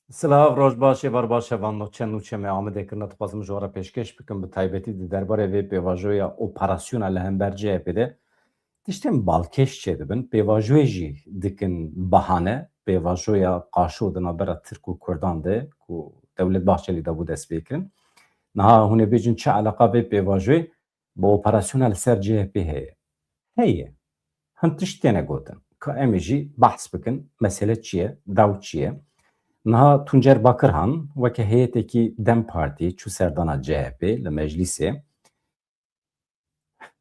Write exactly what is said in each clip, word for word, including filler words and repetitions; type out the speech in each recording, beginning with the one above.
Silav, roj baş, êvar baş, hevalno çend nûçe me Amedê kirine, dixwazim ji we re pêşkêş bikim, bi taybetî di derbarê vê pêvajoya operasyona li hember C H P de tiştên balkêş çêdibin, pêvajoyê jî dikin bahane, pêvajoya qaşo di navbera Tirk û Kurdan de ku Dewlet Bahçelî de bû destpêkirin. Niha hûn ê bêjin çi eleqa vê pêvajoyê bi operasyona li ser C H P heye? Heye. Hin tişt têne gotin. Ka em ê jî behs bikin, mesele çi ye, daw çi ye? Niha Tuncer Bakirhan weke heyetekî DEM Partî çû serdana C H P li meclîsê,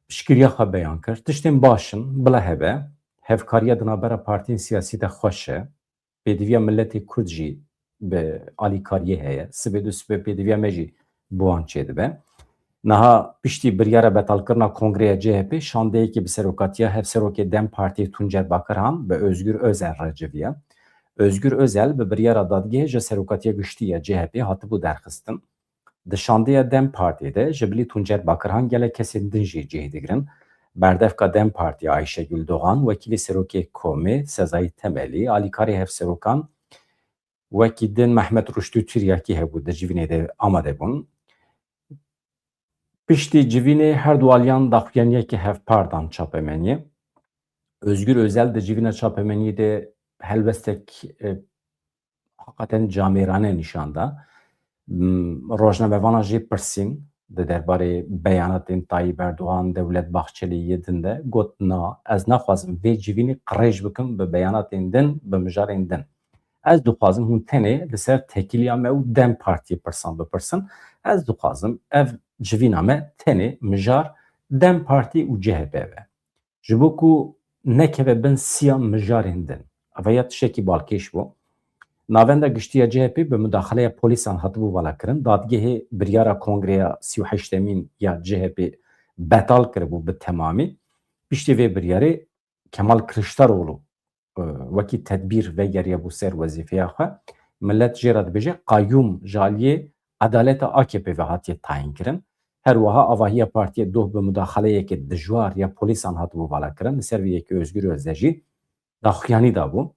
piştgiriya xwe beyan kir. Tiştên baş in, bila hebe, hevkariya di navbera partiyên siyasî de xweş e. Pêdiviya miletê Kurd jî bi alîkariyê heye. Sibê du sibê pêdiviya me jî bi wan çêdibe. Niha piştî biryara betalkirina kongreya C H P, şandeyekî bi serokatiya hevserokê DEM Partiyê Tuncer Bakirhan bi Özgür Özel re civiya. Özgür Özel bi biryara dadgehê ji serokatiya giştî ya C H P hatibû derxistin. Di şandeya DEM Partiyê de ji bilî Tuncer Bakirhan gelek kesên din jî cih digirin. Berdevka DEM Partiyê Ayşegül Doğan, wekîlê serokê komê Sezai Temelî, alîkarê hevserokan wekî din Mehmet Ruştî Tiryakî hebû, di civînê de amade bûn. Piştî civînê her du aliyan daxuyaniyekî hevpar dan çapemeniyê. Özgür Özel di civîna çapemeniyê de helwestek, e, heqeten camêrane nîşan da. M, rojnamevana jê pirsîn di derbarê beyanatên Tayyip Erdogan, Dewlet Bahçelî yê din de, got, na, ez naxwazim vê civînî qirêj bikim bi beyanatên din, bi mijarên din. Ez dixwazim hûn tenê li ser tekiliya me û DEM Partiyê pirsan bipirsin. Ez dixwazim ev civîna me tenê mijar DEM Partî û C H P be. Ji bo ku nekeve bin siya mijarên din. Eva ya tiştekî balkêş bû. Navenda giştî ya C H P bi mudaxaleya polîsan hatibû valakirin. Dadgehê biryara kongreya sî û heştemîn ya C H P betal kiribû bi temamî. Piştî vê biryarê Kemal Kiliçdaroglu, e, wekî tedbîr vegeriyabû ser wezîfeya xwe. Milet jê re dibêje qayûm ji aliyê edaleta A K P ve hatiye tayîn kirin. Her wiha avahiya partiyê doh bi mudaxaleyeke dijwar ya polîsan hatibû valakirin. Li ser vê yekê Özgür Özel jî daxuyanî dabû.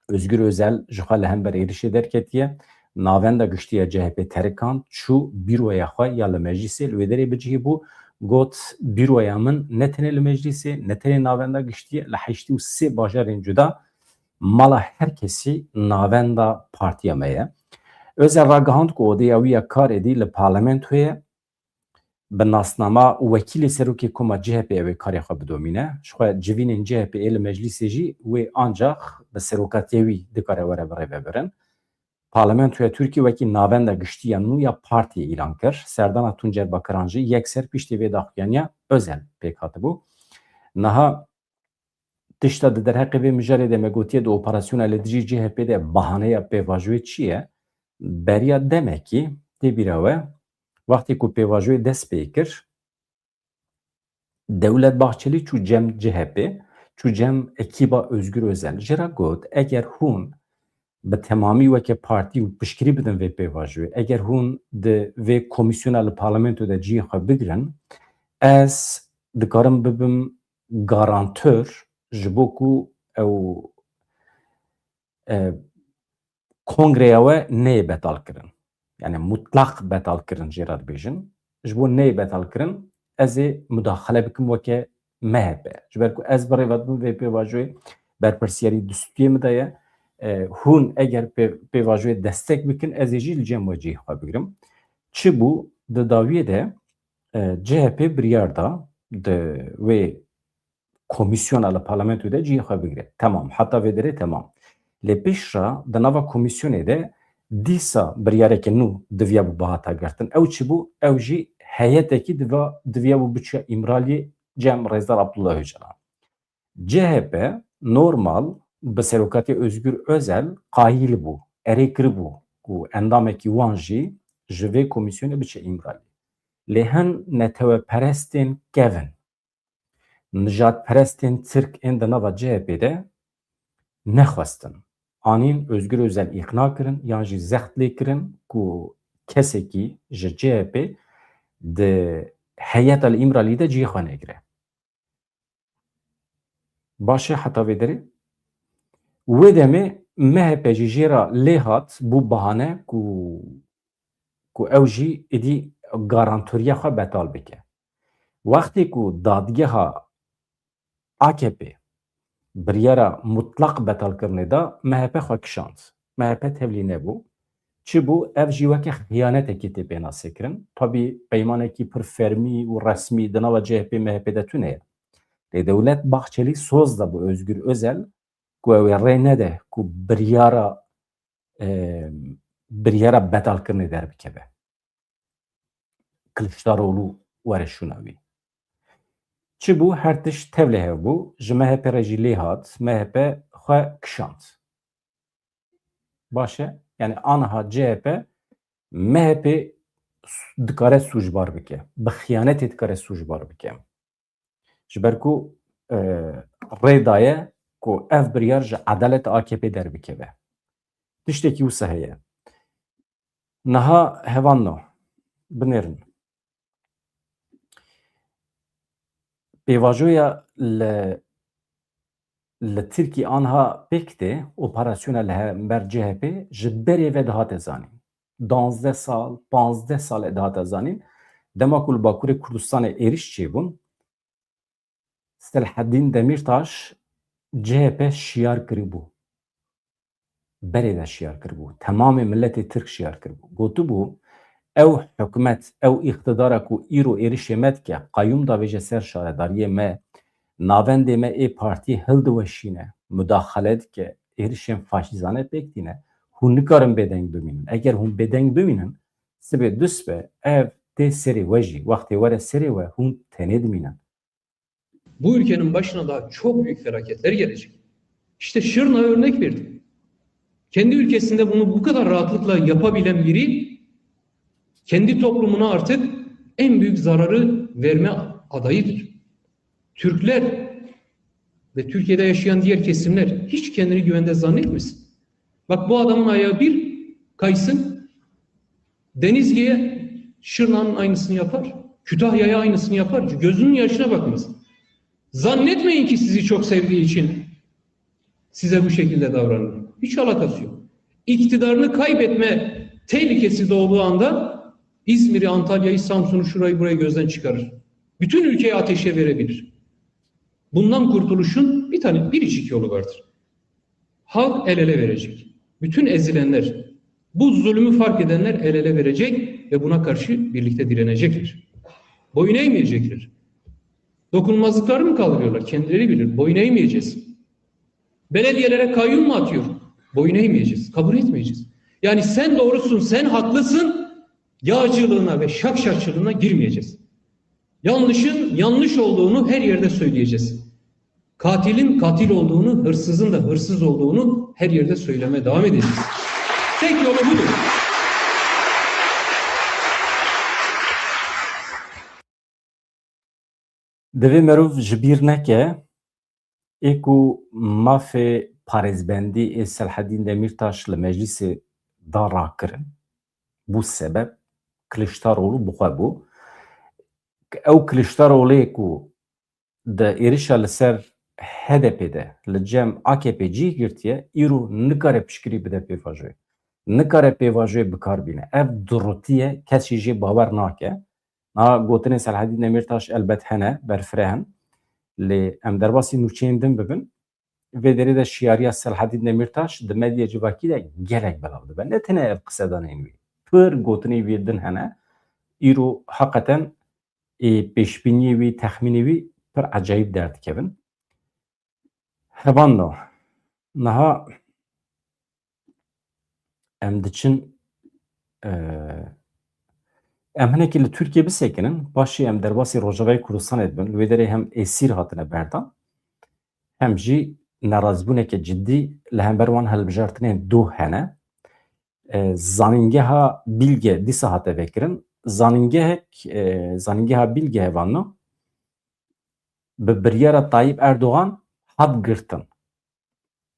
Özgür Özel ji xwe li hember êrişê derketiye. Navenda giştî ya C H P terikand, çû bîroya xwe ya li meclîsê, li wê derê bicihî bû, got, bîroya min ne tenê li meclîsê, ne tenê navenda giştî ye, li heştê û sê bajarên cuda mala her kesî navenda partiya me ye. Özel ragihand ku odeya wî ya kar êdî li parlamentoyê ye. Bi nasnama wekîlê serokê koma C H P wê karê xwe bidomîne. Ji xwe civînên C H P ê li meclîsê jî wê ancax bi serokatiya wî dikare were birêvebirin. Parlamentoya Tirkî wekî navenda giştî ya nû ya partiyê îlan kir. Serdana Tuncer Bakiran jî yekser piştî vê daxuyaniya Özel pêk hatibû. Niha tişta di derheqê vê mijarê de me gotiye, di operasyona li dijî C H P de bahaneya pêvajoyê çi ye? Beriya demekî tê bîra we, wextê ku pêvajoyê dest pê kir, Dewlet Bahçelî çû cem C H P, çû cem ekîba Özgür Özel. Jê re got, eger hûn bi temamî weke partî û piştgirî bidin vê pêvajoyê, eger hûn di vê komîsyona li parlamento de cihê xwe bigirin, ez dikarim bibim garantor ji bo ku ew, e, kongreya we neyê betal kirin. Yani mutlaq betal kirin jê re dibêjin. Ji bo neyê betal kirin, ez ê mudaxale bikim weke M H P. Ji ber ku ez bi rêve dibim vê pêvajoyê, berpirsiyarî dustûyê min de ye. E, hûn eger pê-, pêvajoyê destek bikin, ez ê jî li cem we cihê xwe bigirim. Çi bû? Di dawiyê de, e, C H P biryar da di wê komîsyona li parlamentoyê de cihê xwe bigire. Temam. Heta vê derê temam. Lê piştre di nava komîsyonê de dîsa biryareke nû diviya bû bihata girtin. Ew çi bû? Ew jî heyetekî diva-, diviya bû biçiya Îmraliyê cem Rêzdar Abdullah Ocalan. C H P normal bi serokatiya Özgür Özel qayîl bû, erê kiribû ku endamekî wan jî ji vê komîsyonê biçe Îmraliyê. Lê hin neteweperestên kevin, nijadperestên Tirk ên di nava C H P de nexwestin. Anîn Özgür Özel îqna kirin yan jî zext lê kirin ku kesekî ji C H P di heyeta li Îmralî de cihê xwe negire. Baş e heta vê derê. Wê demê M H P jî jê re lê hat, bû bahane ku, ku ew jî êdî garantoriya xwe betal bike. Wextê ku dadgeha A K P biryara mutlaq betalkirinê da, M H P xwe kişand. M H P tevlî nebû. Çi bû? Ev jî weke xiyanetekê tê pênasekirin. Tabî peymanekî pir fermî û resmî di nava C H P M H P de tune ye. Lê Dewlet Bahçelî soz da bi Özgür Özel ku ew ê rê nede ku biryara, e, biryara betalkirinê derbikeve. Kiliçdaroglu were şûna wî. Çi bû? Her tişt tevlê hev bû. Ji M H P re jî lê hat. M H P xwe kişand. Baş e. Yani aniha C H P M H P dikare sûcbar bike. Bi xiyanetê dikare sûcbar bike. Ji ber ku, e, rê daye ku ev biryar ji edalet A K P derbikeve. Tiştekî wisa heye. Niha hevanno, binêrin. Pêvajoya li, li Tirkî anha pêk tê, operasyona li hember C H P ji berê ve dihate zanîn. Danzdeh sal, panzdeh sal e dihate zanîn. Dema ku li Bakurê Kurdistanê êrîş çêbûn, Selahaddin Demirtaş C H P şiyar kiribû. Berê de şiyar kiribû. Temamê miletê Tirk şiyar kiribû. Gotibû, ew hikûmet, ew îqtidara ku îro êrişê me dike, qayûm davêje ser şaredariyê me, navendê me ê partiyê hildiweşîne, mudaxale dike, êrişên faşîzane pêk tîne, hûn nikarin bêdeng bimînin. Eger hûn bêdeng bimînin, sibê dusibe ev tê serê we jî, wextê were serê we, hûn tenê dimînin. Bu ülkenin başına daha çok büyük felaketler gelecek. İşte Şırnak'a örnek verdim. Kendi ülkesinde bunu bu kadar rahatlıkla yapabilen biri kendi toplumuna artık en büyük zararı verme adayıdır. Türkler ve Türkiye'de yaşayan diğer kesimler hiç kendini güvende zannetmesin. Bak, bu adamın ayağı bir kaysın, Denizli'ye, Şırnak'ın aynısını yapar. Kütahya'ya aynısını yapar. Gözünün yaşına bakmaz. Zannetmeyin ki sizi çok sevdiği için size bu şekilde davranır. Hiç alakası yok. İktidarını kaybetme tehlikesi doğduğu anda İzmir'i, Antalya'yı, Samsun'u, şurayı, burayı gözden çıkarır. Bütün ülkeyi ateşe verebilir. Bundan kurtuluşun bir tane, biricik yolu vardır. Halk el ele verecek. Bütün ezilenler, bu zulmü fark edenler el ele verecek ve buna karşı birlikte direnecektir. Boyun eğmeyecekler. Dokunulmazlıklarını mı kaldırıyorlar? Kendileri bilir. Boyun eğmeyeceğiz. Belediyelere kayyum mu atıyor? Boyun eğmeyeceğiz. Kabul etmeyeceğiz. Yani sen doğrusun, sen haklısın yağcılığına ve şakşakçılığına girmeyeceğiz. Yanlışın yanlış olduğunu her yerde söyleyeceğiz. Katilin katil olduğunu, hırsızın da hırsız olduğunu her yerde söylemeye devam edeceğiz. Tek yolu budur. Divê merov ji bîr neke, ê ku mafê parêzbendî ê Selahaddin Demirtaş li meclîsê da rakirin, bû sebeb Kiliçdaroglu bi xwe bû. Ew Kiliçdaroglu ku di êrişa li ser H D P de li cem A K P cih girtiye, îro nikare piştgirî bide pêvajoyê. Nikare pêvajoyê bi kar bîne. Ev durûtî ye, kes jî jê bawer nake. Niha gotinên Selahaddin Demirtaş elbet hene, berfireh in. Lê em derbasî nûçeyên din bibin. Vê derê de şiyariya Selahaddin Demirtaş di medya civakî de gelek belav dibe. Ne tenê ev qisedanên wî. Pir gotinên wî din hene. Îro heqeten ê pêşbîniyê wî, texmînê wî pir ecayîb derdikevin. Hevalno, niha em diçin, e, em hinekî li Tirkiyê bisekinin, paşê em derbasî Rojavayê Kurdistanê dibin. Li wê derê hem êsîr hatine berdan, hem jî nerazîbûneke cidî li hember wan hilbijartinên doh hene. E, zanîngeha Bîlge dîsa hate vekirin. Zanîngehek, e, zanîngeha Bîlge hevalno bi biryara Tayyip Erdogan hat girtin.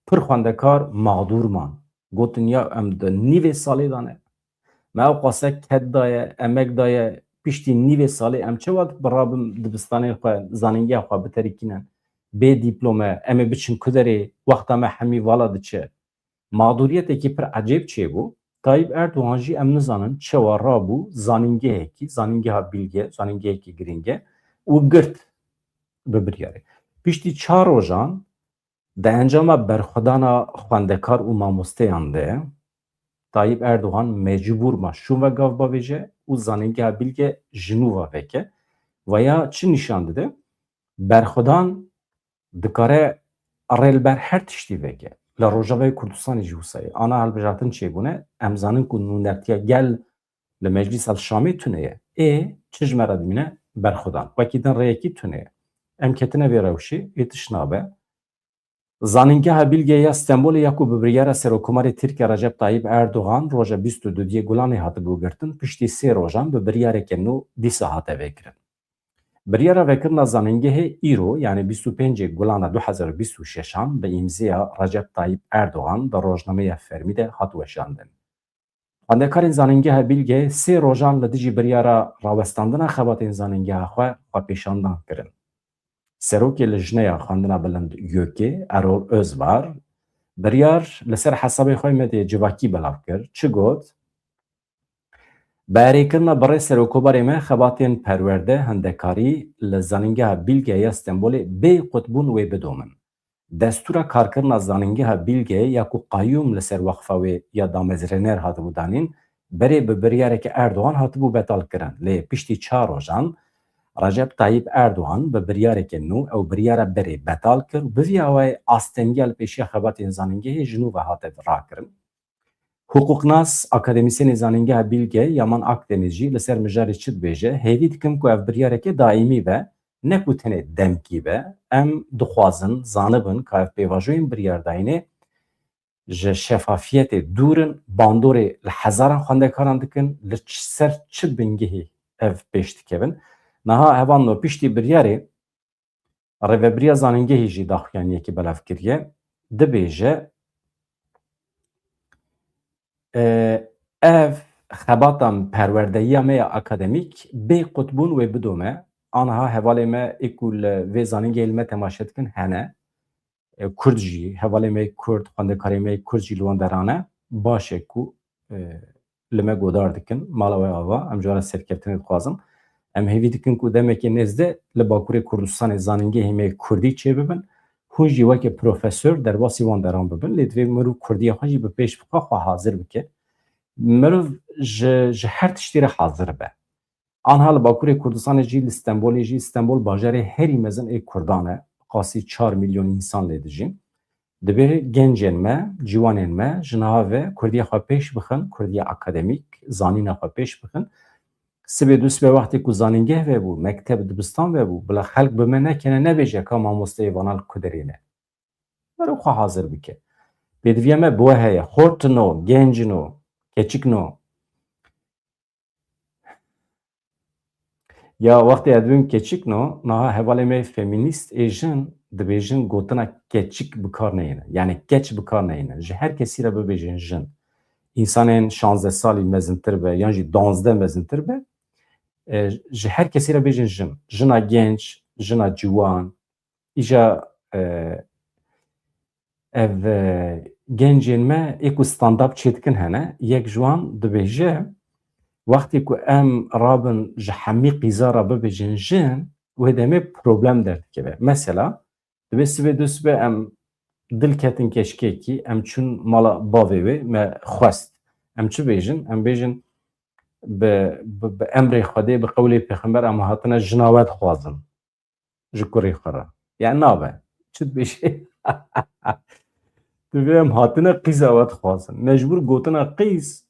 Pir xwendekar mexdûr man. Gotin, ya em di nîvê salê de ne. Me ew qase ked daye, emek daye, piştî nîvê salê em çawa bi rabin dibistanên xwe, zanîngeha xwe biterikînin? Bê dîplome, em ê biçin ku derê, wexta me hemî vala diçe. Mağduriyetekî pir ecêb çêbû. Tayyip Erdogan jî em nizanin çawa rabû zanîngehekî, zanîngeha Bîlge, zanîngehekî girîng e û girt bi biryarê. Piştî çar rojan di encama berxwedana xwendekar û mamosteyan de Tayyip Erdogan mecbûr ma şûn ve gav bavêje û zanîngeha Bîlge ji nû ve veke. Veya çi nîşan dide? Berxwedan dikare rê li ber her tiştî veke. Li Rojavayê Kurdistanê jî wisa ye. Ana hilbijartin çêbûne, em zanin ku nûnertiya gel li Meclîsa li Şamê tune ye. Ê çi ji me re dimîne? Berxwedan. Wekî din rêyekî tune ye. Em ketine vê rewşê, ê tişt nabe. Zanîngeha Bîlge ya Stenbolê ya ku bi biryara Serokkomarê Tirkiye Recep Tayyip Erdogan roja bîst û duyê Gulanê hatibû girtin, piştî sê rojan bi biryareke nû dîsa hate vekirin. Biryara vekirina zanîngehê îro, yanî bîst û pêncê Gulana du hezar û bîst û şeşan bi îmzeya Recep Tayyip Erdogan di rojnameya fermî de hat weşandin. Xwendekarên Zanîngeha Bîlgeyê sê rojan li dijî biryara rawestandina xebatên zanîngeha xwe xwepêşandan kirin. Serokê Lijneya Xwendina Bilind YÖKê Erol Özbar biryar li ser hesabê xwe yê medya civakî belav kir. Çi got? Bi erêkirina birê Serokkomarê me xebatên perwerde, hendekarî li Zanîngeha Bîlge ya Stenbolê bê qutbûn wê bidomin. Destûra karkirina Zanîngeha Bîlgeyê ya ku qayûm li ser weqfa wê ya damezrêner hatibû danîn, berê bi biryareke Erdogan hatibû betalkirin. Lê piştî çar rojan Recep Tayyip Erdogan bi biryareke nû ew biryara berê betal kir û bi vî awayê astengiya li pêşiya xebatên zanîngehê ji nû ve hate rakirin. Hiqûqnas, akademîsyenê Zanîngeha Bîlge Yaman Akdeniz jî li ser mijarê çi dibêje? Hêvî dikim ku ev biryareke daîmî be, ne ku tenê demkî be. Em dixwazin zanibin ka ev pêvajoyên biryardayînê ji şefafiyetê dûr in, bandorê li hezaran xwendekaran dikin, li ç-, ser çi bingehî ev pêş dikevin. Niha hevalno piştî biryarê Rêvebiriya Zanîngehî jî daxuyaniyekî belav kiriye. Dibêje, e, ev xebata perwerdeyiya me ya akademîk bê qutbûn wê bidome. Aniha hevalê me ê ku li vê zanîngehê li me temaşe dikin hene. E, Kurd jî, hevalê me yê Kurd, xwendekarê me yê Kurd jî li wan deran e. Baş e ku, e, li me godar dikin, mala we ava, em ji wan re serkeftinê dixwazin. Em hêvî dikin ku demekê nêz de li Bakurê Kurdistanê zanîngehê me yê Kurdî çêbibin, hûn jî weke profesor derbasî wan deran bibin, lê divê mirov Kurdiya xwe jî bi pêş bixwe, xwe hazir bike. Mirov ji, ji her tiştî re hazir be. Anha li Bakurê Kurdistanê jî, li Stenbolê jî, Stenbol bajarê herî mezin ê Kurdan e, qasî çar milyon însan lê dijîn. Divê gencên me, ciwanên me ji niha ve Kurdiya xwe pêş bixin, Kurdiya akademîk, zanîna xwe pêş bixin. Sibê du sibê wextê ku zanîngeh vebû, mekteb, dibistan vebû, bila xelk bi me nekene, nebêje ka mamosteyê vana li ku derê ne. Mero xwe hazir bike. Pêdiviya me bi we heye. Xort no, genc no, keçik no. Ya wextê ez dibêm keçik no, niha hevalê me feminîst ê jin dibêjin gotina keçik bi kar neyêne. Yani keç bi kar neyêne. Ji her kesî re bibêjin jin. Însanên şazdeh salî mezintir be, yan jî duwazdeh mezintir be, e, ji her kesî re bêjin jin. Jina genc, jina ciwan, îja, e, ev, e, gencên me ê ku stand-up çêdikin hene, yek ji wan dibêje, wextê ku em rabin ji hemî qîza re bibêjin jin, wê demê problem derdikeve. Mesela, dibê sibê du sibê em dil ketin keçikekî, em çûn mala bavê wê, me xwest. Em çi bêjin? Em bêjin, bi, bi, bi emrê Xwedê, bi qewlê pêxember em hatine jina we dixwazin. Ji kurê xwe re. Yani nabe. Çi dibêjê? Divê em hatine qîza we dixwazin. Mecbûr gotina qîz,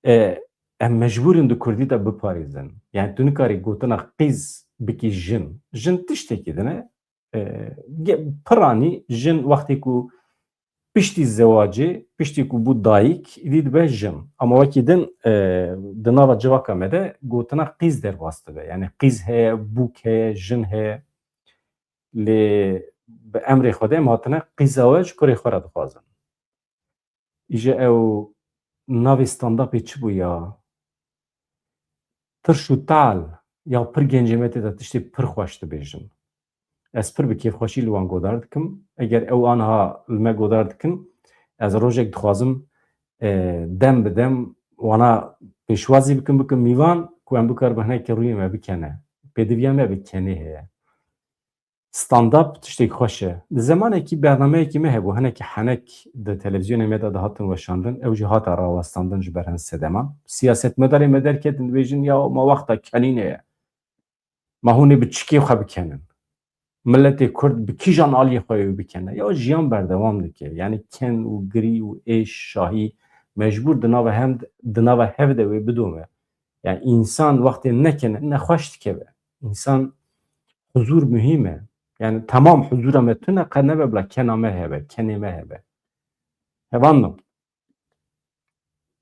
e, em mecbûr in di kurdî de biparêzin. Yani tu nikarî gotina qîz bikî jin. Jin tiştekî din e. E, ge-, piranî jin wextê ku piştî zewacê, piştî ku bû dayik, îdî dibe jin. Ama wekî din, e, di nava civaka me de gotina qîz derbas dibe. Yani qîz heye, bûk heye, jin heye. Lê bi emrê Xwedê em hatine qîza we ji kurê xwe re dixwazin. Îje ew navê stand-upê çi bû ya? Tirş û tal ya pir gencê me tê de tiştê pir xweş dibêjin. Ez pir bi kêfxweşî li wan godar dikim. Eger ew aniha li me godar dikin, Ez rojek dixwazim, e, dem bi dem wana pêşwazî bikim, bikim mîvan, ku em bikaribin hinekî rûyê me bikene. Pêdiviya me bi kenê heye. Stand-up tiştek xweş e. Di zemanekî bernameyekî me hebû, hinekî henek di televîzyonê me de dihatin weşandin, ew jî hate rawestandin ji ber hin sedeman. Siyasetmedarê me derketin, dibêjin, ya ma wexta kenînê ye. Ma hûn ê bi çikê xwe bikenin? Miletê Kurd bi kîjan aliyê xwe wê bikene? Ya jiyan berdewam dike. Yanî ken û girî û êş, şahî mecbûr di nava hem, di nava hev de wê bidome. Yani însan wextê nekene, nexweş dikeve. Însan huzur muhîm e. Yani temam huzura me tune qe nebe bila kena me hebe, kenê me hebe. Hevan no.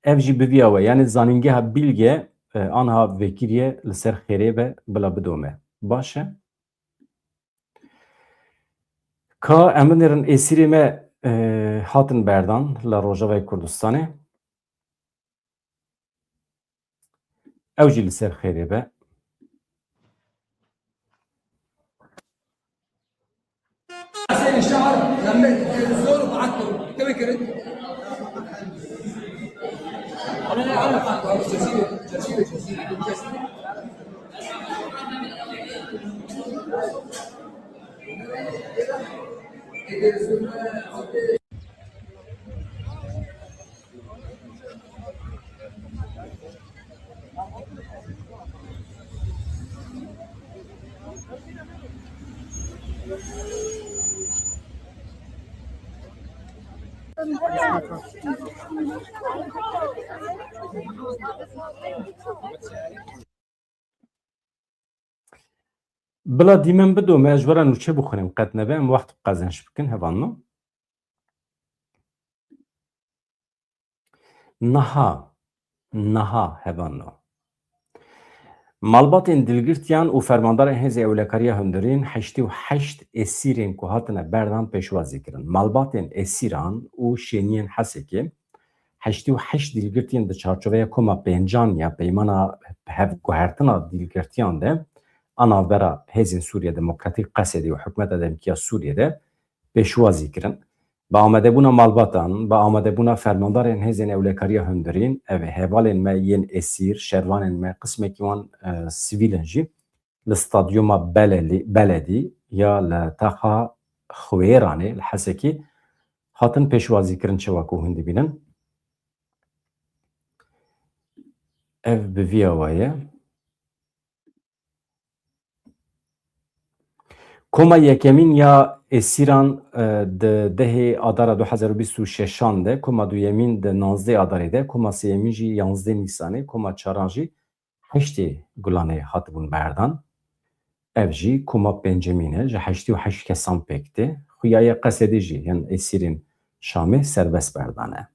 Ev jî bi viya we. Yani zanîngeha Bîlge, e, anha vekiriye li ser xêrê be bila bidome. Baş e. Ka em binêrin êsîrê me, e, hatin berdan li Rojavayê Kurdistanê. Ew jî li ser xêrê be. Bila dîmen bidome, ez ji we re nûçe bixwînim, qet nebe em wext qezenc bikin, hevalno. Niha, niha, hevalno. Malbatên dilgirtiyan û fermandarên Hêzên Ewlekariya Hundirîn heştê û heşt esîrên ku hatine berdan pêşwazî kirin. Malbatên esîran û şêniyên Hesekê heştê û heşt dilgirtiyên di çarçoveya koma pêncan ya Peymana Hevguhertina Dilgirtiyan de a navbera Hêzên Sûriya Demokratîk, Qesedê, û Hikûmeta Demkî ya Sûriyê de pêşwazî kirin. Bi amadebûna malbatan, bi amadebûna fermandarên Hêzên Ewlekariya Hundirîn, ev ê hevalên me yên esîr, şervanên me, qismekî wan, e, sivîl in jî, li stadyuma Belelî-, Beledî ya li taxa Xwêranê li Hesekê hatin pêşwazîkirin, çawa ku hûn dibînin. Ev bi vî awa ye. Koma yekemîn ya esîran, e, di dehê Adara du hezar û bîst û şeşan de, koma duyemîn di nanzdeh Adarê de, koma sêyemîn jî yanzdeh Nîsanê, koma çaran jî heştê Gulanê hatibûn berdan. Ev jî koma pêncemîn e, ji heştê û heşt kesan pêk tê. Xuya yê Qesedê jî hin esîrên Şamê serbest berdane.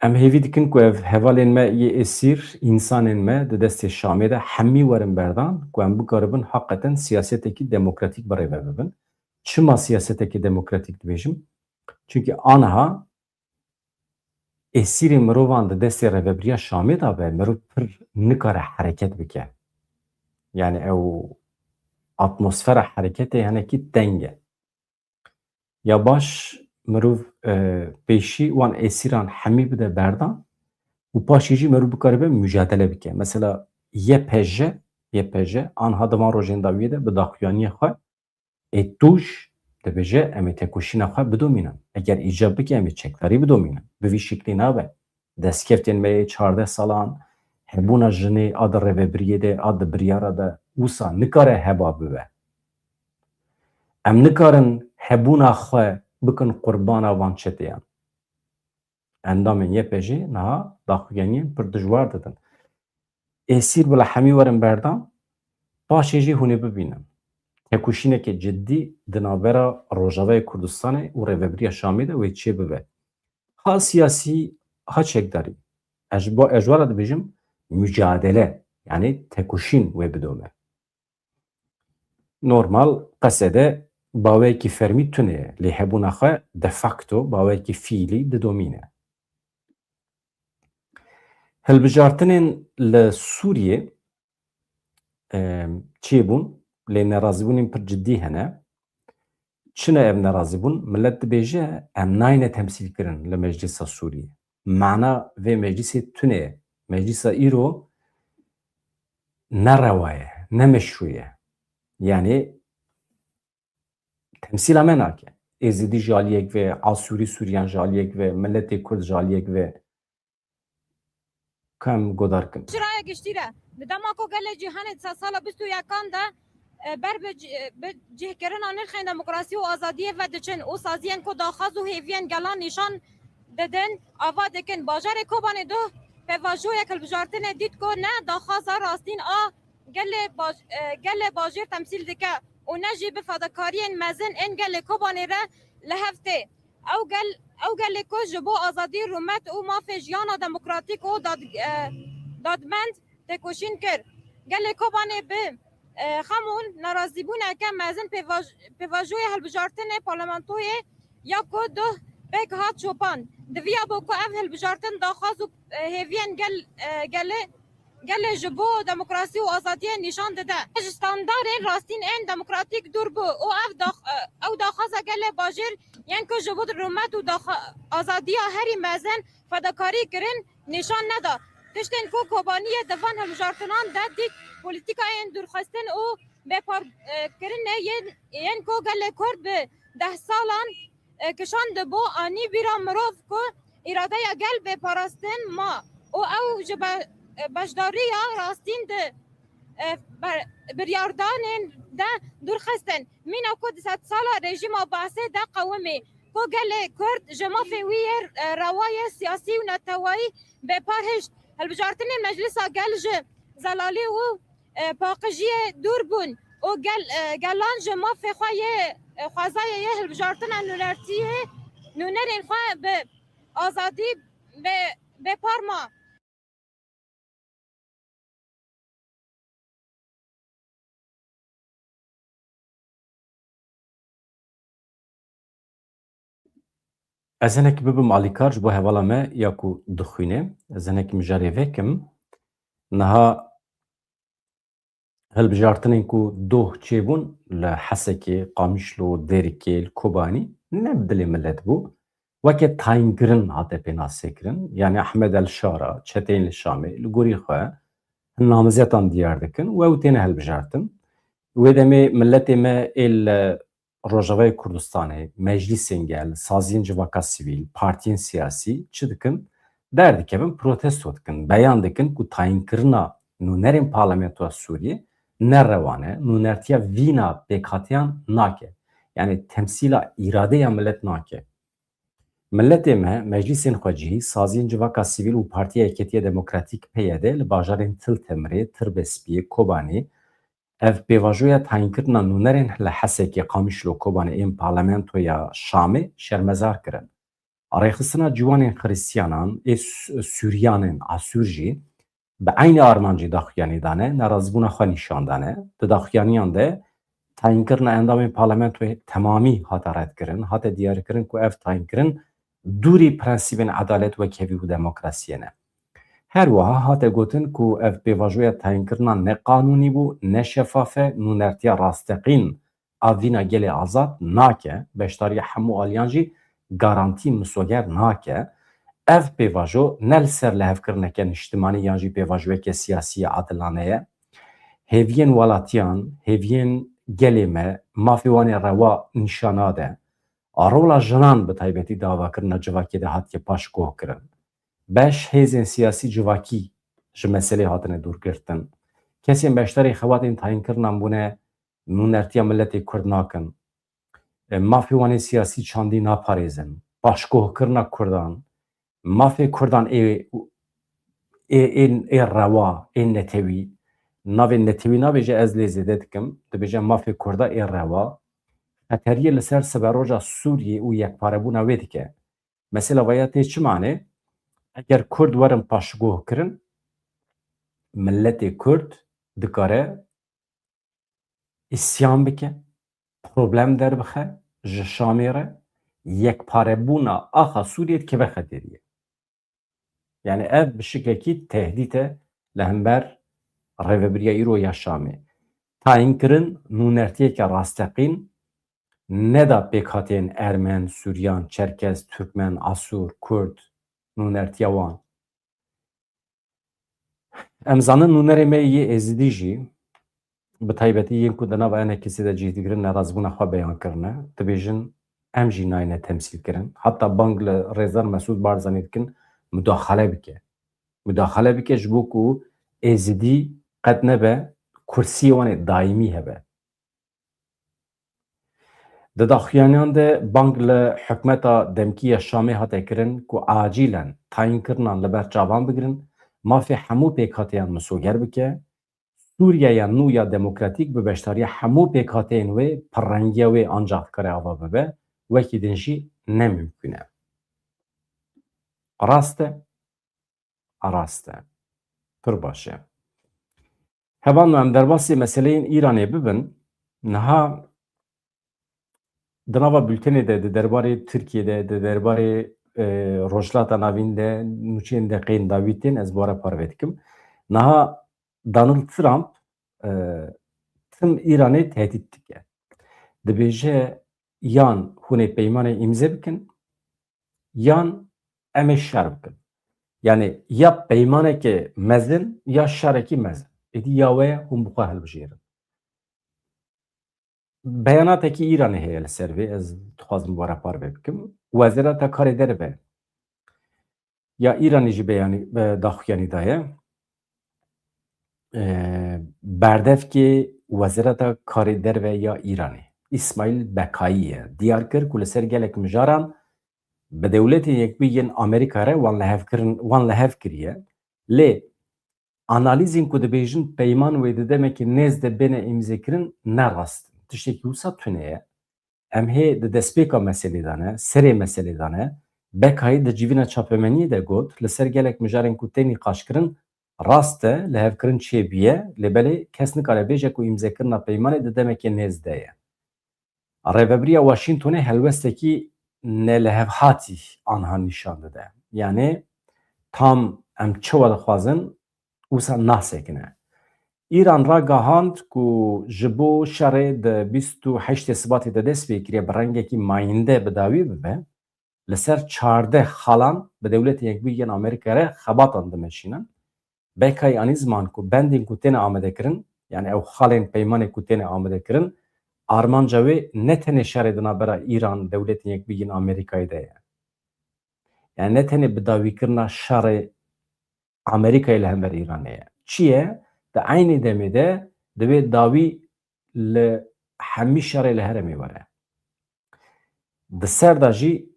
Em hêvî dikin ku ev hevalên me yê esîr, însanên me di destê Şamê de hemî werin berdan, ku em bikaribin heqeten siyasetekî demokratîk bi rê ve bibin. Çima siyasetekî demokratîk dibêjim? Çimkî aniha esîrê mirovan di destê rêvebiriya Şamê de be, mirov pir nikare hereket bike. Yani ew atmosfera hereketê hinekî teng e. Ya baş, mirov, e, pêşî wan esîran hemî bide berdan û paşê jî mirov bikaribe mujadele bike. Mesela Y P J, Y P J, anha di van rojên dawiyê de bi daxuyaniyê xwe ê tûj dibêje, em ê tekoşîna xwe bidomînin. Eger îcab bike, em ê çekdarî bidomînin. Bi vî şiklî nabe. Destkeftên me yê çardeh salan, hebûna jinê a di rêvebiriyê de, a di biryara de, wisa nikare heba bibe. Em nikarin hebûna xwe bikin qurbana van çeteyan. Endamên Y P J niha daxuyaniyên pir dijwar didin. Êsîr bila hemî werin berdan, paşê jî hûn ê bibînin. Tekoşîneke cidî di navbera Rojavayê Kurdistanê û Rêvebiriya Şamê de wê çêbibe. Ha siyasî, ha çekdarî. Ez ji bo, ez ji we re dibêjim, mucadele, yani tekoşîn wê bidome. Normal, Qesede baweyekî fermî tune ye, lê hebûna xwe de facto baweyekî fiîlî didomîne. Hilbijartinên li Sûriyê, em, çêbûn, lê nerazîbûnên pir cidî hene. Çi ne ev nerazîbûn? Millet dibêje, em nayne temsîlkirin li Meclisa Sûriyê. Mana vê meclîsê tune ye. Meclîsa îro ne rewa ye, ne meşrû ye. Yanî temsîla me nake. Êzidî ji aliyek ve, Asûrî Sûriyan ji aliyek ve, miletê Kurd ji aliyek ve. Ka em godar kin. Ji raya giştî re, di dema ku gelê cîhanê di sedsala bîst û yekan de, e, ber bi ci-, bi cihkirina nirxên demokrasî û azadiyê ve diçin û saziyên ku daxwaz û hêviyên gelan nîşan didin, ava dikin. Bajarê Kobanê doh pêvajoyek hilbijartinê dît ku ne daxwaza rastîn a gelê baj-, e, gelê bajêr temsîl dike û ne jî bi fedakariyên mezin ên gelê Kobanê re li hev tê. Ew gel, ew gelê ku ji bo azadî, rûmet û mafê jiyana demokratîk û dad-, e, dadmend têkoşîn kir. Gelê Kobanê bi, e, xem û nerazîbûneke mezin pêvaj-, pêvajoya hilbijartinê parlamentoyê ya ku duh pêk hat çopan. Diviya bo ku ev hilbijartin daxwaz û, e, hêviyên gel, e, gelê, gelê ji bo demokrasî û azadiyê nîşan dide. Ji standarên rastîn ên demokratîk dûr bû û ev dax-, e, ew daxwaza gelê bajêr yên ku ji bo rûmet û daxwa-, azadiya herî mezin fedakarî kirin nîşan neda. Tiştên ku Kobaniyê di van hilbijartinan de dît, polîtîkayên dûrxistin û bêpar, e, kirinê yên, yên ku gelê Kurd bi deh salan, e, kişand bo anî bîra mirov ku îradeya gel bê parastin ma û ew ji be-, e, beşdariya rastîn di, e, be-, biryardanên de dûr xistin. Mîna ku di sedsala rejîma Baasê de qewimî, ku gelê Kurd ji mafê wî yê, e, rewayê siyasî û neteweyî bêpar hişt. Hilbijartinên Meclisa Gel ji zelalî û, e, paqijiyê dûr bûn û gel, e, gelan ji mafê xwe yê, e, xwezayê yê hilbijartina nûnertiyê, nûnerên xwe bi azadî bê, bêpar ma. Ez hinekî bibim alîkar ji bo hevala me ya ku dixwîne. Ez hinekî mijarê vekim. Niha hilbijartinên ku doh çêbûn li Hesekê, Qamişlo, Dêrikê, li Kobanî ne bi dilê milet bû. Weke tayînkirin hate pênasê kirin. Yanî Ehmed El Şara, çeteyên li Şamê, li gorî xwe hin namzetan diyar dikin û ew têne hilbijartin. Wê demê miletê me ê li Rojavayê Kurdistanê, meclîsên gel, saziyên civaka sivîl, partiyên siyasî çi dikin? Derdikevin, protesto dikin, beyan dikin ku tayînkirina nûnerên Parlamentoya Sûriyê ne rewan e, nûnertiya vîna pêkhatiyan nake. Yanî temsîla îradeya milet nake. Miletê me, meclîsên xwecihî, saziyên civaka sivîl û Partiya Yeketiya Demokratîk, P Y D, li bajarên Til Temirê, Tirbespiyê, Kobanê, ev pêvajoya tayînkirina nûnerên li Hesekê, Qamişlo, Kobanê ên Parlamentoya Şamê şermezar kirin. Rêxistina ciwanên Xiristiyanan ê Su-, Sûriyan ên Asûr jî bi eynî armancê daxuyanî dane, nerazîbûna xwe nîşan dane. Di daxuyaniyan de tayînkirina endamên parlamentoyê temamî hate redkirin, hate diyarkirin ku ev tayînkirin dûrî prensîbên edalet, wekhevî û demokrasiyê ne. Her wiha hate gotin ku ev pêvajoya tayînkirina neqanûnî bû, neşefaf e, nûnertiya rasteqîn a vîna gelê azad nake, beşdariya hemû aliyan jî garantî misoger nake. Ev pêvajo ne li ser lihevkirineke niştimanî yan jî pêvajoyeke siyasî ya adilane ye. Hêviyên welatiyan, hêviyên gelê me, mafê wan ê rewa nîşan nade. A rola jinan bi taybetî di avakirina civakê de hatiye paşguhkirin. Beş hêzên siyasî civakî ji meselê hatine dûrgirtin. Kesên beşdarî xebatên tayînkirinan bûne, nûnertiya miletê Kurd nakin. E, mafê wan ê siyasî çandî naparêzin. Paşguhkirina Kurdan, mafê Kurdan ê, ê, ê, ê rewa, ê netewî. Navê netewî nabêje, ez lê zêde dikim. Dibêje mafê Kurda ê rewa. Xeteriyê li ser siberoja Sûriyê û yekparebûna wê dike. Mesela vaya tê çi mane? Eger Kurd werin paşguhkirin, miletê Kurd dikare îsyan bike, problem derbixe ji Şamê re, yekparebûna axa Sûriyê dikeve xeteriyê. Yanî ev bi şiklekî tehdît e li hember rêvebiriya îro ya Şamê. Tayînkirin nûnertiyeke rasteqîn neda pêkhateyên Ermen, Suryan, Çerkez, Türkmen, Asur, Kurd, nûnertiya wan. Em zanin nûnerê me yê Êzidî jî, bi taybetî yên ku di nava E N K S'ê de cih digirin, nerazîbûna xwe beyan kirine. Dibêjin, em jî nayêne temsîlkirin. Heta bang li Rêzdar Mesûd Barzanî dikin, mudaxale bike. Mudaxale bike ji bo ku Êzidî qet nebe kursiyê wan ê daîmî hebe. Di daxuyaniyan de bang li hikûmeta demkî ya Şamê hate kirin ku acîlen tayînkirina li ber çavan bigirin, mafê hemû pêkhateyan misoger bike, Sûriyeya nû ya demokratîk bi beşdariya hemû pêkhateyên wê pirrengiya wê ancax dikare ava bibe, wekî din jî ne mimkûn e. Rast e? A rast e. Pir baş e. Hevalno, em derbasî meseleyên Îranê bibin, niha di nava bultenê de, di derbarê Tirkiyê de, di derbarê, e, Rojhilata Navîn de, nûçeyên deqeyên dawî tên, ez bi we re parve dikim. Niha Donald Trump, e, tim Îranê tehdît dike. Dibêje, yan hûn ê peymanê îmze bikin, yan em ê şer bikin. Yani ya peymaneke mezin ya şerekî mezin. Êdî ya we ye, hûn bi xwe hilbijêrin. Beyanatekî Îranê heye li ser vê, ez dixwazim bi we re parve bikim. Wezareta Karê Derve ya Îranê jî beyanî, e, daxuyanî daye. E, berdevkê Wezareta Karê Derve ya Îranê, Îsmaîl Bekayî ye, diyar kir ku li ser gelek mijaran bi Dewletên Yekbûyî yên Amerîka re wan li hev kirin, wan li hev kiriye. Lê analîzên ku dibêjin peyman wê di demekî nêz de bêne îmzekirin ne rast in. Tiştekî wisa tune ye. Em hê di destpêka meselê de ne, serê meselê de ne. Bekayî di civîna çapemeniyê de got, li ser gelek mijarên ku tê nîqaşkirin rast e, lihevkirin çêbûye, lê belê kes nikare bêje ku îmzekirina peymanê di demekê nêz de ye. Rêvebiriya Washingtonê helwestekî nelihevhatî anha nîşan dide. Yanî tam em çi we dixwazin, wisa nasekine. Îran ragihand ku ji bo şerê di bîst û heştê Sibatê de dest pê kiriye bi rengekî mayînde bi dawî bibe, li ser çardeh xalan bi Dewletên Yekbûyî yên Amerîkayê re xebatan dimeşînin. Bekayî anî ziman ku bendên ku têne amadekirin, yani ew xalên peymanê ku têne amadekirin, armanca wê ne tenê şerê di navbera Îran, Dewletên Yekbûyî yên Amerîkayê de ye. Yani ne tenê bidawîkirina şerê Amerîkayê li hember Îranê ye. Çi ye? Di eynî demê de divê dawî li hemî şerê li herêmê were. Di ser de jî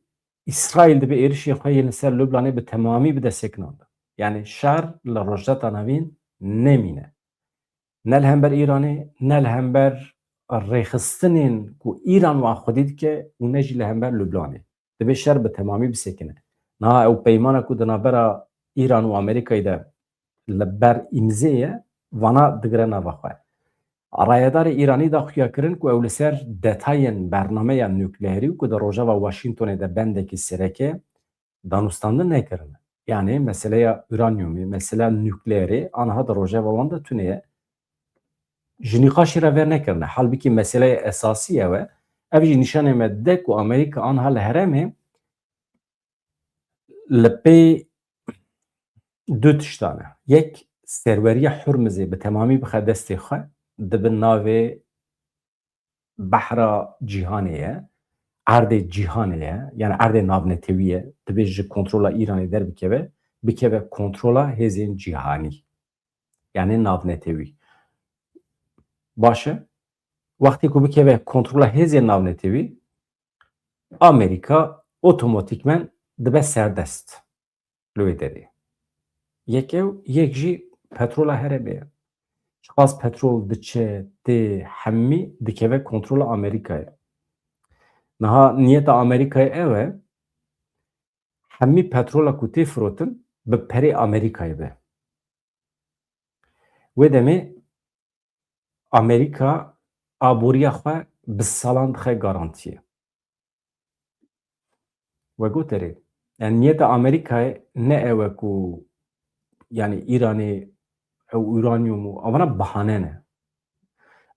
Îsraîl divê êrişên xwe yên li ser Lubnanê bi temamî bide sekinandin. Yani şer li Rojhilata Navîn nemîne. Ne li hember Îranê, ne li hember rêxistinên ku Îran wan xwedî dike û ne jî li hember Lubnanê. Divê şer bi temamî bisekine. Niha ew peymana ku di navbera Îran û Amerîkayê de li ber îmzê ye, vana digire nava xwe. Rayedarê Îranî da xuyakirin ku ew li ser detayên bernameya nukleerî û ku di rojeva Washingtonê de bendekî sereke danûstandin nekirine. Yani meseleya uranyumê, meseleya nukleerê aniha di rojeva wan de tune ye. Ji nîqaşê re vernekirine. Halbikî meseleya esasî ew e. Ev jî nîşanê me dide ku Amerîka aniha li herêmê li pê du tiştan e. Yek, serweriya Hurmizê bi temamî bixe destê xwe, dibe navê behra cîhanê ye, erdê cîhanê ye, yani erdê navnetewî ye, divê ji kontrola Îranê derbikeve, bikeve kontrola hêzên cîhanî, yani navnetewî. Baş e, wextê ku bikeve kontrola hêzên navnetewî, Amerîka otomatîkmen dibe serdest li wê derê. Yek ew, yek jî petrola herêmê ye. Çiqas petrol diçe, tê, hemî dikeve kontrola Amerîkayê. Niha niyeta Amerîkayê ew e, hemî petrola ku tê firotin bi perê Amerîkayê be. Wê demê Amerîka aboriya xwe bi salan dixe garantiyê. We got erê. Yani niyeta Amerîkayê ne ew e ku, yani Îranê ew uranyum û avana bahane ne.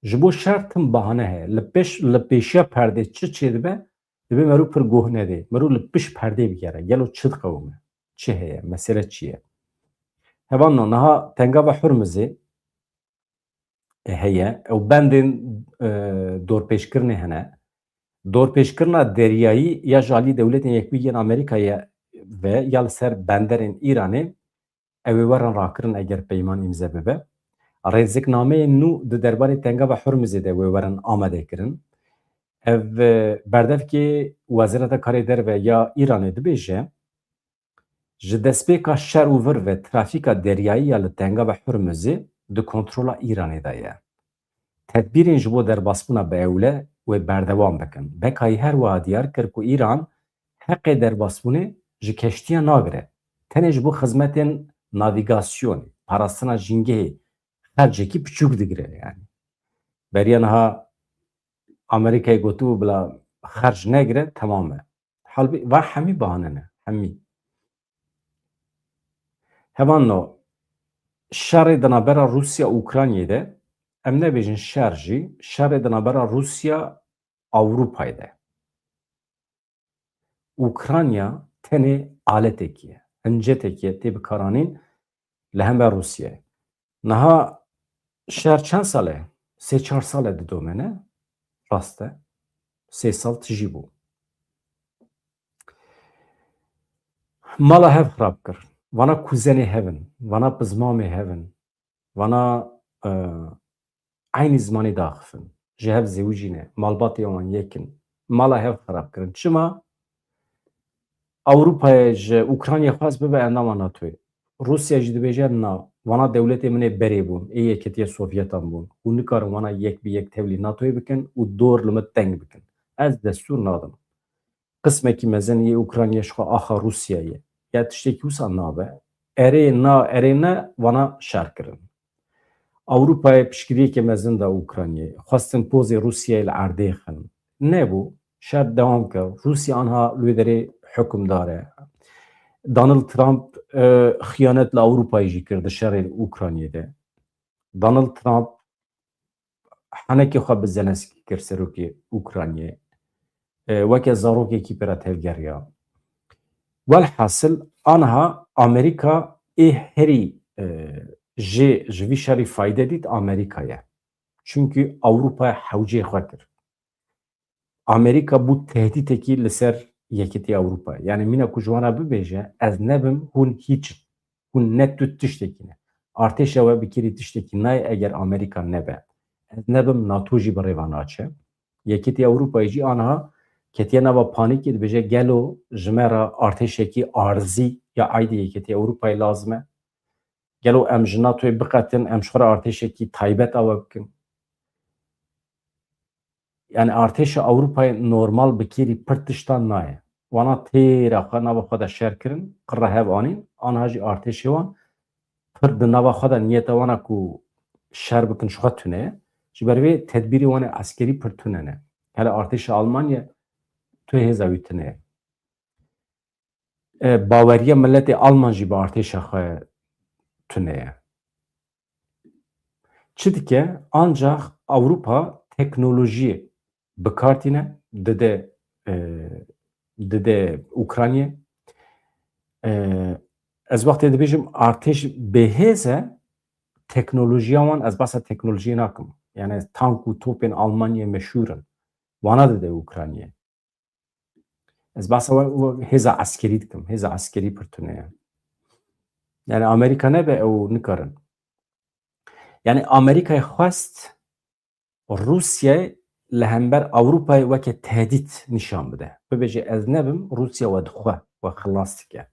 Ji bo şer tim bahane heye. Li pêş, li pêşiya perdê çi çêdibe, divê merû pir goh nedê. Merû li pişt perdê bigere. Gelo çi diqewime? Çi heye? Mesele çi ye? Hevalno, niha Tengava Hurmizê, e, heye. Ew bendên, e, dorpêşkirinê hene. Dorpêşkirina deryayî ya ji alî Dewletên Yekbûyî yên Amerîkayê ve ya li ser benderên Îranê, ew ê werin rakirin eger peyman îmze bibe. Rêziknameyên nû di derbarê Tengava Hurmizê de wê werin amade kirin. Ev, e, berdevkê Wezareta Karê Derve ya Îranê dibêje, ji destpêka şer û vir ve trafîka deryayî ya li Tengava Hurmizê di kontrola Îranê de ye. Tedbîrên ji bo derbasbûna bi ewle wê berdewam bikin. Bekayî her wiha diyar kir ku Îran heqê derbasbûnê ji keştiya nagire. Tenê ji bo xizmetên navîgasyonê, parastina jîngehê xercekî piçûk digire yani. Beriya niha Amerîkayê gotibû bila xerc negire, temam e. Halbû va hemî bahane ne, hemî. Hevalno, şerê di navbera Rûsya û Ukraynayê de, em nebêjin şer jî, şerê di navbera Rûsya Ewropayê de. Ukrayna tenê aletekî ye, hincetekî ye tê bikaranîn li hember Rûsyayê. Niha şer çend sal e? Sê çar sal e didome, ne? Rast e. Sê sal tijî bû. Mala hev xirab kir. Vana kuzenê hev in. Vana pizmamê hev in. Vana, e, eynî zimanê diaxifin. Ji hev zewicîne. Malbatê wan yek in. Mala hev xirab kirin. Çima? Ewropayê ji Ukraynayê xwest bibe endama NATOyê. Rûsya jî dibêje na, vana dewletê min ê berê bûn, ê Yeketiya Sovyetan bûn. Hûn nikarin vana yek bi yek tevlî NATOyê bikin û dor li min teng bikin. Ez destûr nadim. Qismekî mezin yê Ukraynayê ji xwe axa Rûsyayê ye. Ya tiştekî wisa nabe. Erê na, erê ne, vana şer kirin. Ewropayê piştgiriyeke mezin da Ukraynayê. Xwestin pozê Rûsyayê li erdê xin. Nebû. Şer dewam kir. Rûsya anha li wê derê hukimdar e. Donald Trump, e, xiyanet li Ewropayê jî kir di şerê Ukraynayê de. Donald Trump henekê xwe bi Zelenskî kir serokê Ukraynayê. E, weke zarokekî pê re tevgeriya. Welhasil, anha Amerîka ê herî, e, jê ji vî şerî fayde dît Amerîka ye. Çunkî Ewropa hewcê xwe kir. Amerîka bû tehdîtekî li ser Yekîtiya Ewropa. Yani mîna ku ji wan re bibêje, ez nebim, hûn hîç in. Hûn ne tu tiştekî ne. Artêşa we bi kêrî tiştekî nayê eger Amerîka nebe. Ez nebim, NATO jî bi rê ve naçe. Yekîtiya Ewropayê jî aniha ketiye nava panîkê, dibêje gelo ji me re artêşekî arzî ya aydî Yekîtiya Ewropayê lazim e. Gelo em ji NATOyê biqetin, em ji xwe re artêşekî taybet ava bikin? Yani artêşa Ewropayê normal bi kêrî pir tiştan nayê. Wana têra xwe nava xwe de şer kirin, qirra hev anîn, anha jî artêşê wan pir di nava xwe de niyeta wana ku şer bikin ji xwe tune ye. Ji ber vê tedbîrê wan ê eskerî pir tune ne. Hele artêşa Almanya tu hêza wî tune ye. E, baweriya miletê Alman jî bi artêşa xwe tune ye. Çi dike? Ancax Ewropa teknolojiyê bi kar tîne, dide, e, dide Ukraynayê. E, ez wextê dibêjim artêş bêhêz e, teknolojiya wan, ez behsa teknolojiyê nakim. Yani tank û topên Almanyayê meşhûr in. Wana dide Ukraynayê. Ez behsa we, we hêza eskerî dikim. Hêza eskerî pir tune ye. Yani Amerîka nebe ew nikarin. Yani Amerîkayê xwest Rûsyayê li hember Ewropayê weke tehdît nîşan bide. Bibêje ez nebim, Rûsya we dixwe, we xilas dike.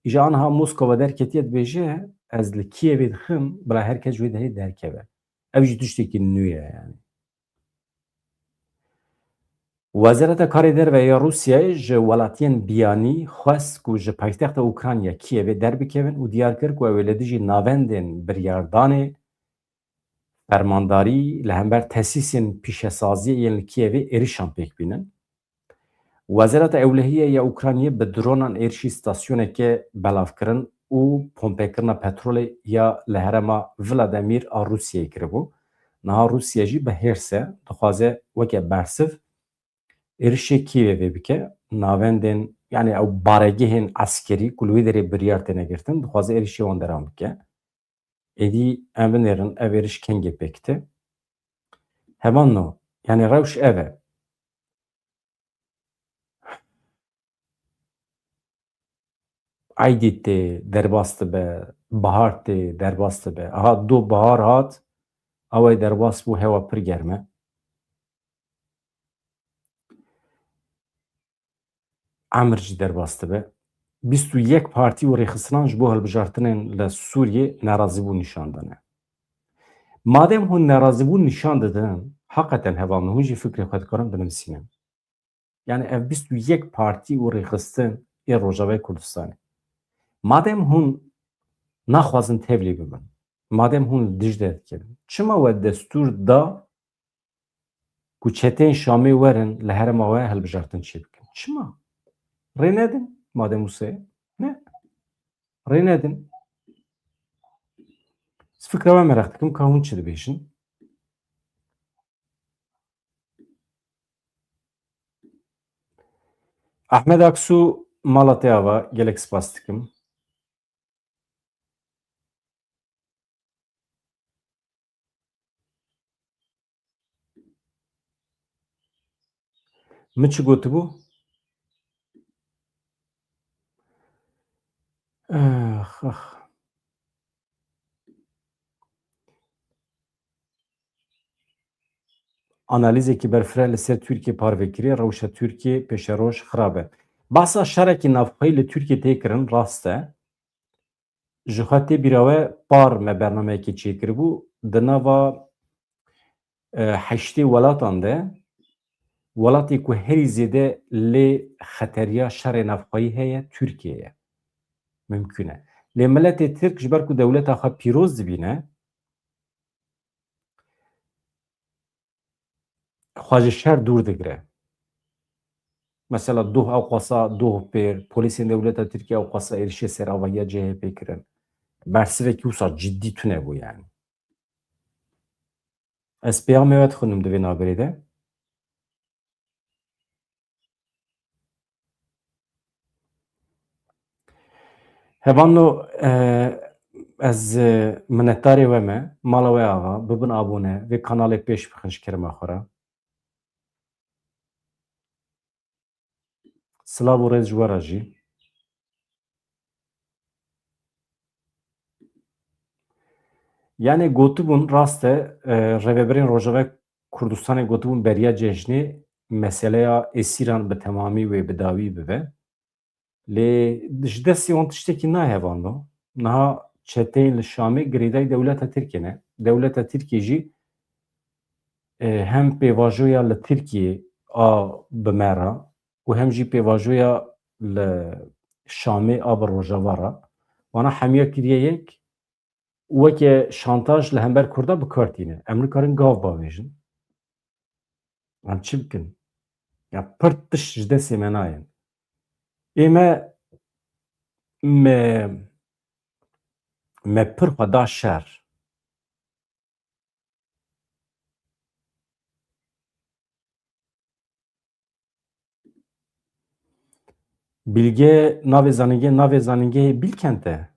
Îja aniha Moskova derketiye dibêje ez li Kiyevê dixim, bila her kes ji wê derê derkeve. Ev jî tiştekî nû ye yani. Wezareta Karê Derve ya Rûsyayê ji welatiyên biyanî xwest ku ji paytexta Ukrayna Kiyevê derbikevin û diyar kir ku ew ê li dijî navendên biryardanê fermandarî li hember tesîsên pîşesaziyê yên li Kiyevê êrişan pêk bînin. Wezareta Ewlehiyê ya Ukraynayê bi dronan êrişî stasyoneke belav kirin û pompekirina petrolê ya li herêma Vladimir a Rûsyayê kiribû. Niha Rûsya jî bi hêrs e, dixwaze weke bersiv êrişê Kîevê bike, navendên, yani ew baregehên eskerî ku li wê derê biryar têne girtin, dixwaze êrişê wan deram bike. Êdî em binêrin ev êriş kengê pêk tê. Heman no, yani rewş ev e. Eydî tê derbas dibe, bahar tê derbas dibe. Aha, do bahar hat, awayê derbas bû, hewa pir germ e. Emir jî derbas dibe. Bîst û yek partî û rêxistinan ji bo hilbijartinên li Sûriyê nerazîbûn nîşan dane. Madem hûn nerazîbûn nîşan didin, heqeten hevalno, hûn jî fikrê xwe dikarin binivîsînin. Yani ev bîst û yek partî û rêxistin ê Rojavayê Kurdistanê. Madem hûn naxwazin tevlî bibin, madem hûn li dij de dikin, çima we destûr da ku çeteyên Şamê werin li herêma we hilbijartin çêbikin? Çima? Rê nedin, madem wisa ye. Ne. Rê nedin. Ez fikra we meraq dikim ka hûn çi dibêjin. Ahmed Aksu, mala te ava, gelek spas dikim. Min çi gotibû? Ax, ax. Analîzekî berfireh li ser Tirkiye parve kiriye, rewşa Tirkiye pêşeroj xirab e. Bahsa şerekî navxweyî li Tirkiye tê kirin, rast e. Ji xwe tê bîra we, par me bernameyekê çêkiribû, di nava, e, heştê welatan de, welatê ku herî zêde lê xeteriya şerê navxweyî heye, Tirkiye ye. Mimkun e. Lê miletê Tirk ji ber ku dewleta xwe pîroz dibîne, xwe ji şer dûr digire. Mesela doh ew qasa doh pêr, polîsên dewleta Tirkiye ew qasa êrişê ser avahiya C H P kirin. Bersivekî wisa ciddî tune bû yani. Ez peyamê we dixwînim di vê navberê de. Hevalno, e, ez, e, minetdarê we me, mala we ava, bibin abone, vê kanalê pêş bixin ji kerema xwe re. Silav û rêz ji we re jî. Yani gotibûn rast e, e, rêvebirên Rojava Kurdistanê gotibûn beriya cejnê meseleya êsîran bi temamî wê bi dawî bibe. Lê ji destê wan tiştekî nayê hevalno. Niha çeteyên li Şamê girêdayî dewleta Tirkiyê ne. Dewleta Tirkiyê jî, e, hem pêvajoya li Tirkiyê a bi me re û hem jî pêvajoya li Şamê a bi Rojava re. Wana hemiya kiriye yek, weke şantaj li hember Kurda bi kar tîne. Em nikarin gav bavêjin. Em çi bikin? Ya pir tişt ji destê me nayên. Ê me, me, me pir xwe da şer. Bilge, navê zanîngehê, navê zanîngehê Bilkent e.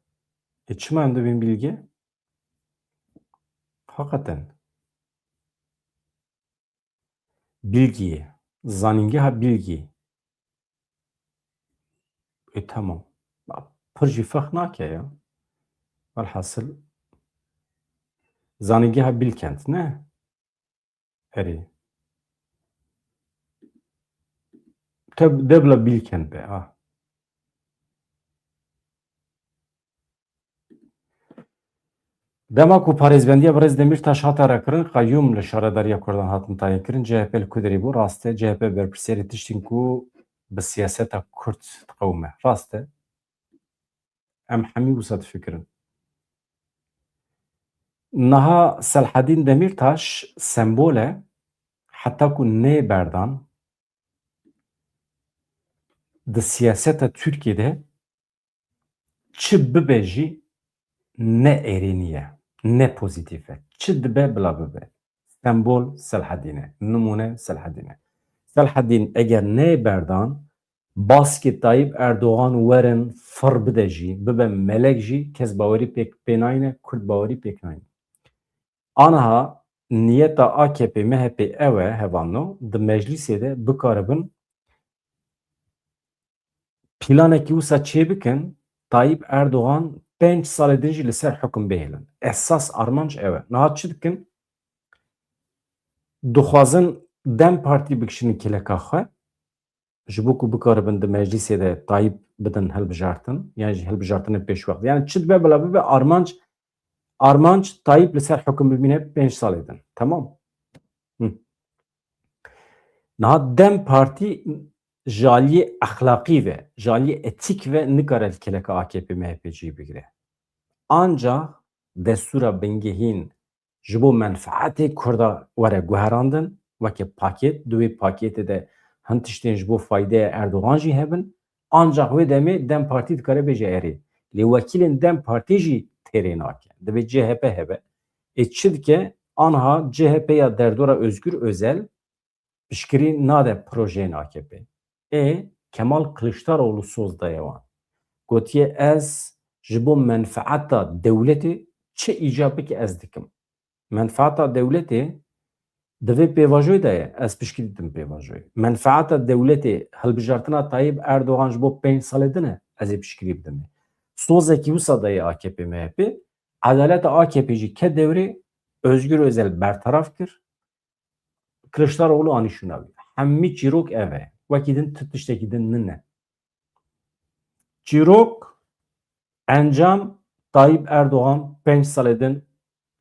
E, çima em dibên Bilge? Hakikaten. Bilgiyê. Zanîngeha Bilgî. E, tamam. Pir jî ferq nake ya. Welhasil, zanîngeha Bilkent, ne? Erê. Te de bila Bilkent be, ha. Dema ku parêzbendiya birêz Demîrtaş hate rakirin, qeyûm li şaredariya Kurdan hatin tayînkirin, C H P li ku derê bû? Rast e, C H P berpirsiyarê tiştên ku bi siyaseta Kurd diqewime. Rast e. Em hemî wisa difikirin. Niha Selhedîn Demîrtaş sembol e, heta ku nê berdan, di siyaseta Tirkiyê de çi bibe jî ne êrînî ye, ne pozîtîf e. Çi dibe bila bibe. Sembol Selhedîn e. Nimûne Selhedîn e. Selhedîn eger neyê berdan, baskê Tayyip Erdogan werin fir bide jî, bibe melek jî, kes bawerî pêk pê nayne, Kurd bawerî pêk nayne. Aniha niyeta A K P M H P ew e, hevalno, di meclîsê de bikaribin planekî wisa çêbikin, Tayyip Erdogan pênc salê din jî li ser hukum bihêlin. Esas armanc ew e. Niha çi dikin? Dixwazin DEM Partî bikişînin kêleka xwe, ji bo ku bikaribin di meclîsê de Tayyip bidin hilbijartin, yan jî hilbijartinên pêşwext. Yani çi dibe bila bibe, armanc, armanc Tayyip li ser hukum bimîne pênc salê din. Temam. Hı. Niha DEM Partî ji aliyê exlaqî ve, ji aliyê etîk ve nikare li kêleka A K P M H P cî bigire. Ancax destûra bingehîn ji bo menfeetê Kurda were guherandin, weke paket, di wê paketê de hin tiştên ji bo faydeya Erdogan jî hebin, ancax wê demê DEM Partî dikare bêje erê. Lê wekîlên DEM Partî jî têrê nake. Divê C H P hebe. Ê çi dike? Anha C H P ya derdora Özgür Özel piştgirî nade projeyên A K P. Ê Kemal Kiliçdaroğlu soz daye wan. Gotiye, ez ji bo menfeeta dewletê çi îcab bike ez dikim. Menfeeta dewletê di vê pêvajoyê de ye, ez piştgirî didim pêvajoyê. Menfeeta dewletê hilbijartina Tayyip Erdogan ji bo pênc salê din e, ez ê piştgirî bidim. Sozekî wisa daye A K P M H P, edaleta A K P jî ket dewrê, Özgür Özel bertaraf kir, Kiliçdaroğlu anî şûna wî. Hemî çîrok ev e. Wekî din ti tiştekî din nine. Çîrok, encam, Tayyip Erdogan pênc salê din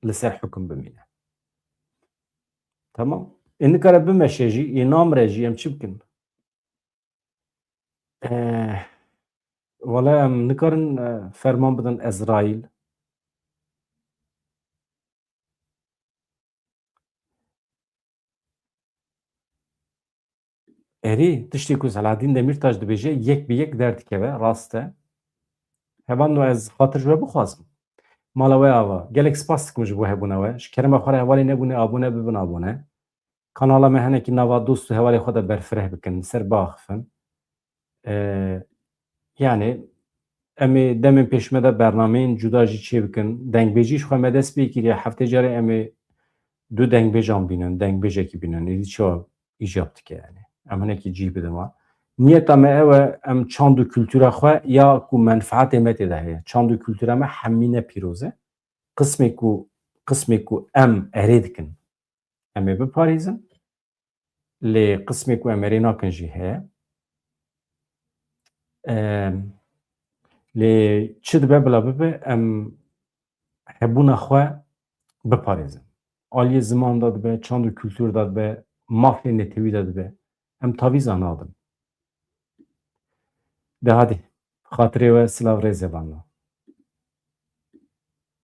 li ser hukum bimîne. Tamam. Ê nikare bimeşe jî, ê namire jî, em çi bikin? Eh, wala em nikarin, eh, ferman bidin Ezraîl. Erê, tiştê ku Selahaddîn Demîrtaş dibêje, yek bi yek derdikeve, rast e. Hevalno, ez xatir ji we bixwazim. Mala we ava. Gelek spas dikim ji bo hebûna we. Ji kerema xwe re hevalê nebûne, abone bibin abone. Kanala me hinekî nava dost û hevalê xwe de berfireh bikin, li ser biaxifin. Ee, yani, em ê demên pêşme de bernameyên cuda jî çêbikin. Dengbêjî ji xwe me dest pê kiriye. Heftê carê em ê du dengbêjan bînin, dengbêjekî bînin. Êdî çawa îcab dike yani? Em hinekî cî bidin wan. Niyeta me ew e, em çand û kultura xwe ya ku menfaetê me tê de heye. Çand û kultura me hemî ne pîroz e. Qismê ku, qismê ku em erê dikin, em ê biparêzin. Lê qismê ku em erê nakin jî heye. Em, lê çi dibe bila bibe, em hebûna xwe biparêzin. Aliyê ziman de dibe, çand û kultur de dibe, mafê netewî de dibe. Em tavîza nadin. De hadî, xatirê we silav rêzê vana.